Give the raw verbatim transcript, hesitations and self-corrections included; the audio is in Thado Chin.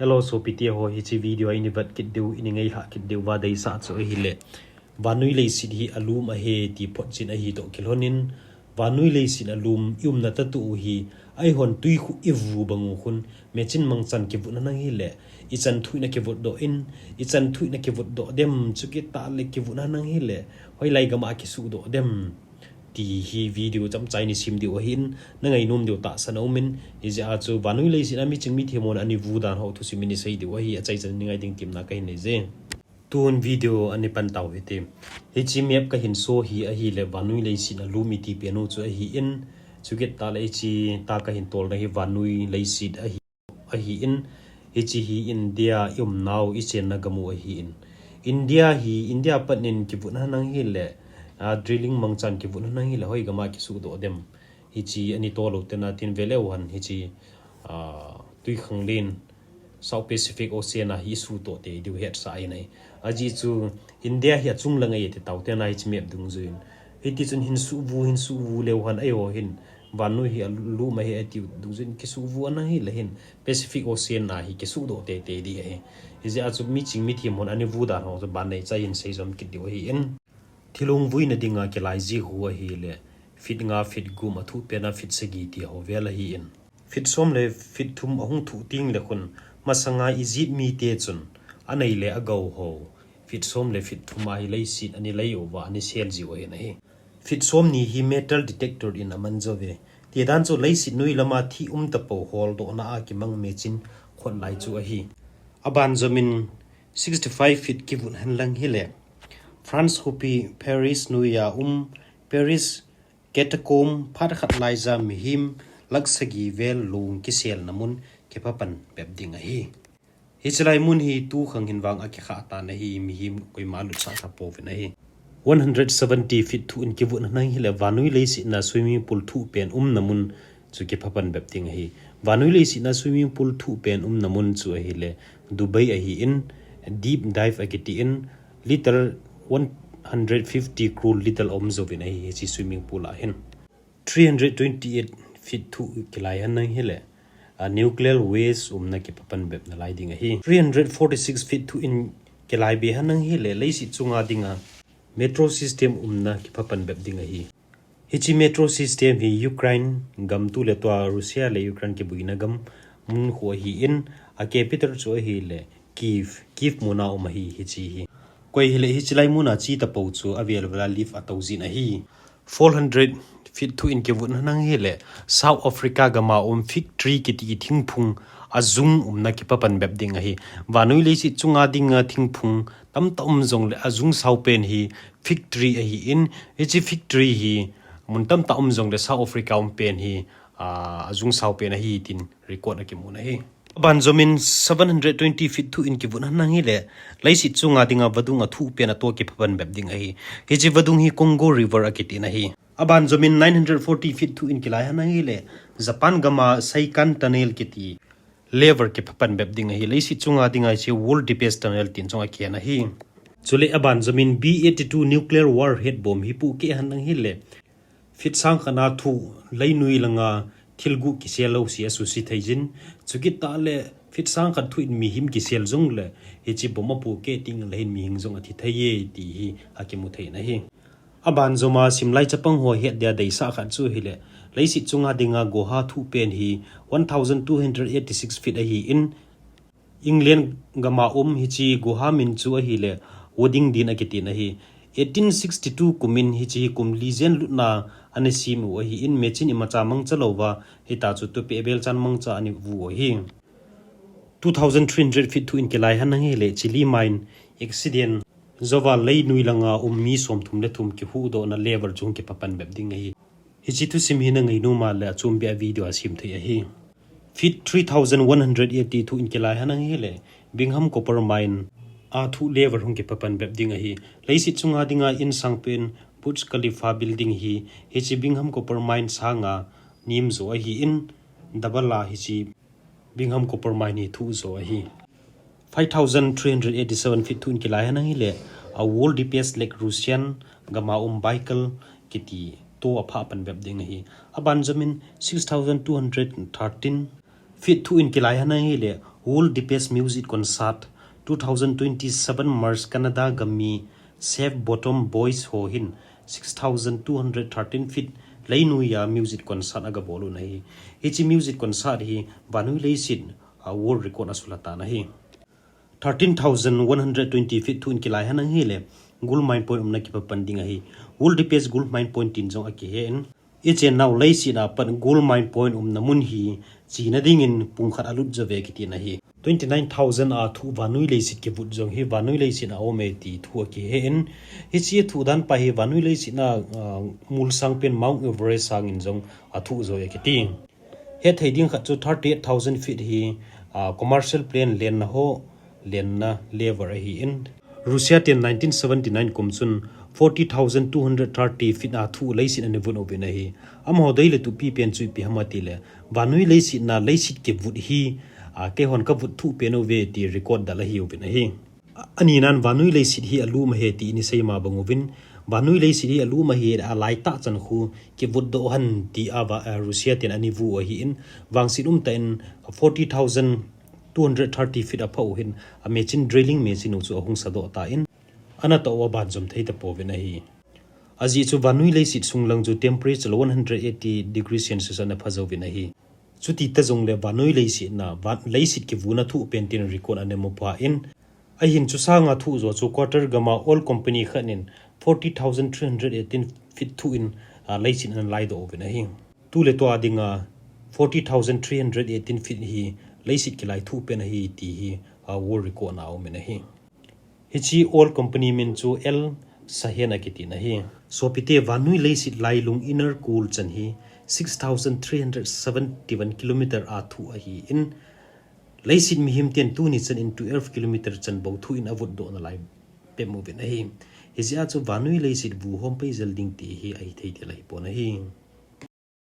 Hello, sopite ho, hiche video a ini vet kit diu, ini ngailhah kit diu va deisah chu ahile, vannoi leiset hi alum ahi ti photchet ahi toh kilhonin, vannoi leiset alum i umna tah u hi, eihon tui khu i vu bang u khun, machine mangchan kivutna nang hile, ichan thu in a kivutdoh in, ichan thu in a kivutdoh dem, chukit tah le kivutna nang hile, hoilai gam a kisuhdoh dem. Ti hi video chomcha ini sim diu ahin, na ngainom diu tahsan aumin, hijeh a chu vannoi leiset a miching mithem hon ana vu dan ho thusim ini sei diu ahi, achaichan in ngai ding temna kahin nei e. Tun video ana pan tau hite. Hiche map kahin so hi ahile vannoi leiset alum iti pen u chu ahin, chukit tah le hiche tah kahin tolna hi vannoi leiset ahi. Ahin, hiche hi India i umnau i chenna gam u ahin. India hi, India pat in kivutna nang hile, a, drilling mangchan kivutna nang hile, hoi gam a kisuhdoh dem. Hiche ani tolou tena tin veleu hen, hiche, a, twikhanglen, South Pacific Ocean a hi suhtoh tei diu hetsah ahi nai. Ajeh chu India hi achung lang ahi ti tau tena hiche map dungjuiyin. Hiti chun hin suh vu, hin suh vu leu hen eiho hin vannoi hi alum ahi ati u dungjuiyin kisuh vu ana hile hin Pacific Ocean a hi kisuhdoh tei tei ding ahi. Hijeh a chu miching mithem hon ana vu dan ho chu ban neicha hin sei jom kit diu ahin. Thilong vuina dinga kilai ji khu ahile, feet nga, feet gup, athuh pen a feet sagi ti ho vel ahin. Feet som le feet thum ahung thuh teng le khun, masanga Egypt mite chun, anei le agou ho, feet som le feet thum a hi leiset ana lei uva, ana sel jiu ahi nai. Feet somni hi metal detector in aman jo uve. Tidan chu leiset noi lama thih um tapou holdohna a kimang machine khot lai chu ahi. Aban jomin sixty-five feet kivut hen lang hile, France khopi Paris noi a um, Paris Catacomb phat khat laija mihem lakh sagi vel long kiselna mun kiphapan bep ding ahi. Hiche lai mun hi tukhang hin vang akikhah tan ahi, mihem koima lutsah tapouvin ahi. One hundred seventy feet thuh in kivutna nang hile vannoi leiset a swimming pool thuh pen umna mun chu kiphapan bep ding ahi. Vannoi leiset a swimming pool thuh pen umna mun chu ahile Dubai ahin, deep dive akitin, liter one hundred fifty crore liter aum jouvin ahi, hiche swimming pool a hin. Three hundred twenty-eight feet thuh kilai hen lang hile, a, nuclear waste umna kiphapan bep nalai ding ahi. Three hundred forty-six feet thuh in kilai be hen lang hile, leiset chunga dinga metro system umna kiphapan bep ding ahi. Hiche metro system hi Ukraine gam tu le tua Russia le Ukraine kiboina gam mun khu ahin, a capital chu ahile Kyiv, Kyiv muna um ahi hiche hi. Koi hile hiche lai muna che tapou chu avel vel a lift atou jin ahi. Four hundred feet thuh in kivutna nang hile South Africa gam a um fig tree kiti thingphung ajung umna kiphapan bep ding ahi. Vannoi leiset chunga dinga thingphung tamtah um jongle ajung sao pen hi fig tree ahin, hiche fig tree hi mun tamtah um jongle South Africa um pen hi, a, ajung sao pen ahi tin record a kimun ahi. Aban jomin seven hundred twenty feet thuh in kivutna nang hile, leiset chunga dinga vadung athuh pen ato kiphapan bep ding ahi. Hiche vadung hi Congo River akitin ahi. Aban jomin nine hundred forty feet thuh in kilai hen lang hile, Japan gam a Seikan Tunnel kiti lever kiphapan bep ding ahi. Leiset chunga dinga hiche World Deepest Tunnel tin chunga kikhen ahi. Chule aban jomin B eighty-two nuclear warhead bomb hi pohkeh hen lang hile, feet sang khat a thuh leinoi langa thil gup kisel lou se asuse thei jin. Chukit tah le feet sang khat thuh in mihem kisel jongle, hiche bomb apohkeh teng le hin mihem jong athi thei e ti hi akimu thei in ahi. Aban joma simlai chapang ho het dia deisah khat chu hile, leiset chunga dinga Goa thuh pen hi one thousand two hundred eighty-six feet ahin, England gam a um hiche Goa min chu ahile Woodingdean akitin ahi. Eighteen sixty-two kumin hiche hi kum li jen lutna ana sem u ahin, machine imacha mangcha louva, hita chu tupeh belchan mangcha ana vu u ahi. Two thousand three hundred feet thuh in kilai hen lang hile Chile mine accident jouva leinoi langa um mi somthum le thum kihuhdohna lever chu kiphapan bep ding ahi. Hiche thusim hi na ngainom a le achom beh a video a sem thei ahi. Feet three thousand one hundred eighty thuh in kilai hen lang hile Bingham Copper Mine a thuh lever hung kiphapan bep ding ahi. Leiset chunga dinga in sang pen Burj Khalifa building hi hiche Bingham Copper Mine sanga nem jo ahin, double a hiche Bingham Copper Mine hi thuh jo ahi. Five thousand three hundred eighty-seven feet thuh in kilai hen lang hile, a world deepest lake Russian gam a um Baikal kiti to aphah pan bep ding ahi. Aban jomin six thousand two hundred thirteen feet thuh in kilai hen lang hile, World Deepest Music Concert two thousand twenty-seven March Canada gam mi Safe Bottom Boys ho hin six thousand two hundred thirteen feet leinoi a music concert aga bol u ahi. Hiche music concert hi vannoi leiset a world record asulha tan ahi. Thirteen thousand one hundred twenty feet thu in kilai hen ahile gold mine point umna kipapan ding ahi. World Deepest Gold Mine Point tin jong akihen. Ichennau leiset a pat gold mine point umna mun hi china dingin pung khat alut jo uve kiti ahi. Twenty nine thousand a thuh vannoi leiset kivut jong hi vannoi leiset a aume ti thu akihen. Hiche thuh dan pa hi vannoi leiset a, ah, molsang pen Mount Everest sangin jong athuh jo uve kiti. Hethei ding khat chu thirty eight thousand feet hi, ah, commercial plane lenna ho, lenna level ahin. Russia ten nineteen seventy nine kum chun forty thousand two hundred thirty feet a thuh leiset ana vut uvin ahi. Amaho deile tupi pen chu ipi ham atile, vannoi leiset a leiset kivut hi, ah, keihon kavut thuh pen uve ti record dal ahiuvin ahi. Ani nan vannoi leiset hi alum ahi ti in isei ma bang uvin, vannoi leiset hi alum ahi, alaitah chan khu kivut doh hen ti a va, eh, Russia ten ana vu ahin, vangset umtah in forty thousand two hundred thirty feet aphah u hin, a machine, drilling machine u chu ahung sadoh tan, ana toh u aban jom thei tapouvin ahi. Ajeh chu vannoi leiset sung lang chu temperature one hundred eighty degree Celsius ana pha jouvin ahi. Chuti ta jongle vannoi leiset a, van, leiset kivuna thuh pen tin record ana mu pha in, ahin chu sanga thuh jo chu Qatar gam a oil company khat in forty thousand three hundred eighteen feet thuh in, ah, leiset ana laidoh uvin ahi. Tule tua dinga forty thousand three hundred eighteen feet hi leiset kilai thuh pen ahi ti hi, ah, world record a aumin ahi. Hiche oil company min chu Al Shaheen akitin ahi. Sopite, vannoi leiset lailung inner core chan hi six thousand three hundred seventy one kilometer a thuh ahin, leiset mihem ten tuni chan in twelve kilometer chan bou thuh in avutdoh nalai pem uvin ahi. Hijeh a chu vannoi leiset vu hom pei jel ding ti hi ahithei ti la hipon ahi.